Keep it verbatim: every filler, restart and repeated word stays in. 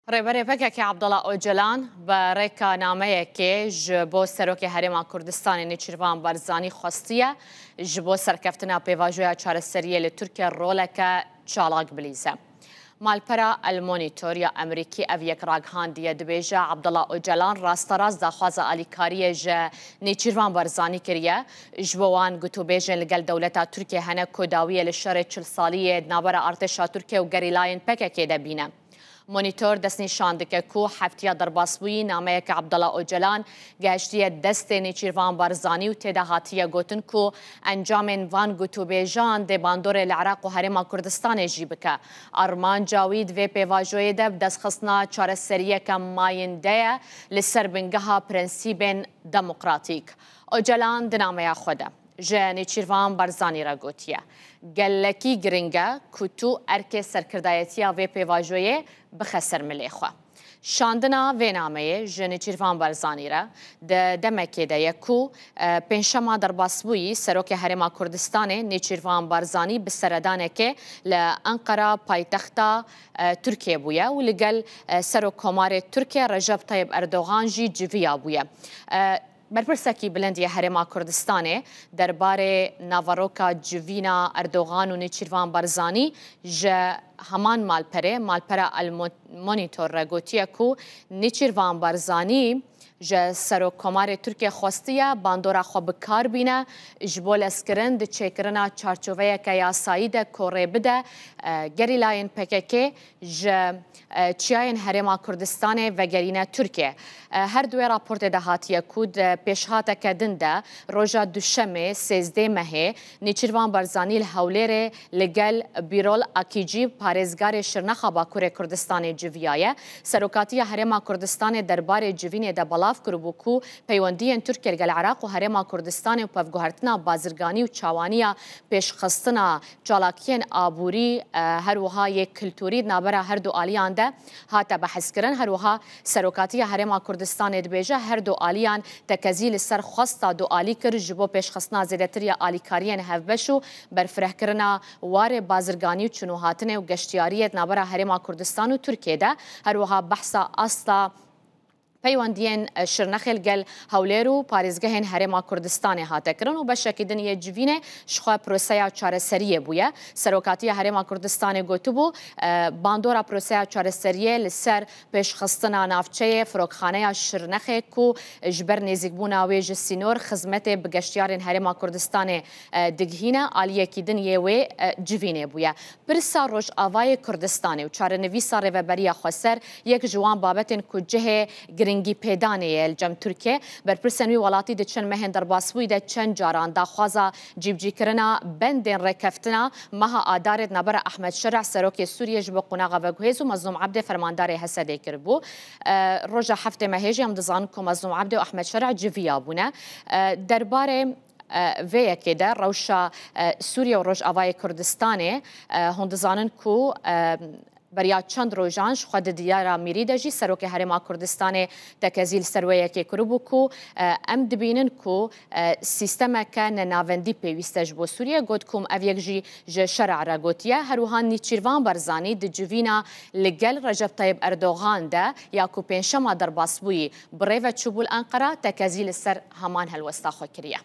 Rêberê P K K Abdullah Ocalan bi rêka nameyekê ji bo Serokê Herêma Kurdistanê Nêçîrvan Barzanî xwestiye ji bo serkeftina pêvajoya çareseriyê li Tirkiye roleke çalak bilîze. Malpera El Monitor ya Amerîkî ev yek ragihandiye, dibêje Abdullah Ocalan rasterast daxwaza alîkariyê ji Nêçîrvan Barzanî kiriye, ji bo wan gotûbêjên li gel dewleta Tirkiye hene ku dawiye li şerê çil salî yê di navbera artêşa Tirkiye û gerîlayên P K K de bîne. Monitor destnîşan dike ku heftiya derbasbûyî nameyeke Abdullah Ocalan gehiştiye destê Nêçîrvan Barzanî û tê de hatiye gotin ku encamên van gotûbêjan dê bandorê li Iraq û Herêma Kurdistanê jî bike. Armanca wî di vê pêvajoyê de bi destxistina çareseriyeke mayînde ye li ser bingeha prensîbên demokratîk. Ocalan di nameya xwe de ji Nêçîrvan Barzanî re gotiye, gelekî giring e ku tu erkê serkirdayetiya vê pêvajoyê bixe ser milê xwe. Şandina vê nameyê ji Nêçîrvan Barzanî re di demekê de ye ku, e, pêncşema derbasbûyî Serokê Herêma Kurdistanê Nêçîrvan Barzanî bi seredanekê li Enqera paytexta, e, Tirkiye bûye û li gel, e, Serokkomarê Tirkiye Recep Tayyip Erdogan jî civiya bûye. E, Berpirsekî bilind yê Herêma Kurdistanê derbarê naveroka civîna Erdogan û Nêçîrvan Barzanî ji heman malperê, malpera El Mo-, Monitor re gotiye ku Nêçîrvan Barzanî ji Serokkomarê Tirkiye xwestiye bandora xwe bi kar bîne ji bo lezkirin di çêkirina çarçoveyeke yasayî de ku rê bide, e, gerîlayên P K K ji, e, çiyayên Herêma Kurdistanê vegerîne Tirkiye. E, her duê raportê de hatiye ku di pêşhateke din de roja Duşemê sêzdeh mehê Nêçîrvan Barzanî li Hewlêrê li gel Bîrol Akîcî, parêzgarê Şirnexa Bakurê Kurdistanê civiyaye. Serokatiya Herêma Kurdistanê derbarê civînê de belav kiribû ku peywendiyên Tirkiye li gel Iraq û Herêma Kurdistanê û pevguhertina bazirganî û çawaniya pêşxistina çalakiyên aborî, e, her wiha yê kulturî di navbera her du aliyan de hate behskirin. Her wiha Serokatiya Herêma Kurdistanê dibêje, her du aliyan tekezî li ser xwesta dualî kir ji bo pêşxistina zêdetir ya alîkariyên hevbeş û berfirehkirina warê bazirganî û çûnûhatinê û geştiyariyê di navbera Herêma Kurdistan û Tirkiyê de. Her wiha behsa asta peywendiyên, e, Şirnexê li gel Hewlêr û parêzgehên Herêma Kurdistanê hate kirin û beşekî din yê civînê ji xwe proseya çareseriyê bûye. Serokatiya Herêma Kurdistanê gotibû, e, bandora proseya çareseriyê li ser pêşxistina navçeyê, firokxaneya Şirnexê ku ji ber nêzîkbûna wê ji sînor xizmetê bi geştiyarên Herêma Kurdistanê, e, digihîne, aliyekî din yê wê, e, civînê bûye. Pirsa Rojavayê Kurdistanê û çarenivîsa Rêveberiya Xweser yek ji wan babetên ku cihê giringî pêdanê ye li cem Tirkiye. Berpirsên wî welatî di çend mehên derbasbûyî de çend caran daxwaza cîbicîkirina bendên rêkeftina meha Adarê di navbera Ehmed Şereh, Serokê Sûriyê ji bo qonaxa veguhêz û Mezlûm Ebdê, fermandarê H S D'ê kiribû. E, roja heftê mehê jî em dizanin ku Mezlûm Ebdê û Ehmed Şereh civiya bûne. E, derbarê, e, vê yekê de rewşa, e, Sûriye û Rojavayê Kurdistanê, e, hûn dizanin ku, e, beriya çend rojan ji xwe di diyara mîrî de jî Serokê Herêma Kurdistanê tekezî li ser wê yekê kiribû ku, e, em dibînin ku, e, sîstemeke nenavendî pêwîst e ji bo Sûriye. Got ku em ev yek jî ji şer'a re gotiye. Her wiha Nîçîrvan Barzanî di civîna li gel Recep Tayyip Erdogan de ya ku pêncşema derbas bûyî bi rê ve çûbû li Enqera, tekezî li ser heman helwesta xwe kiriye.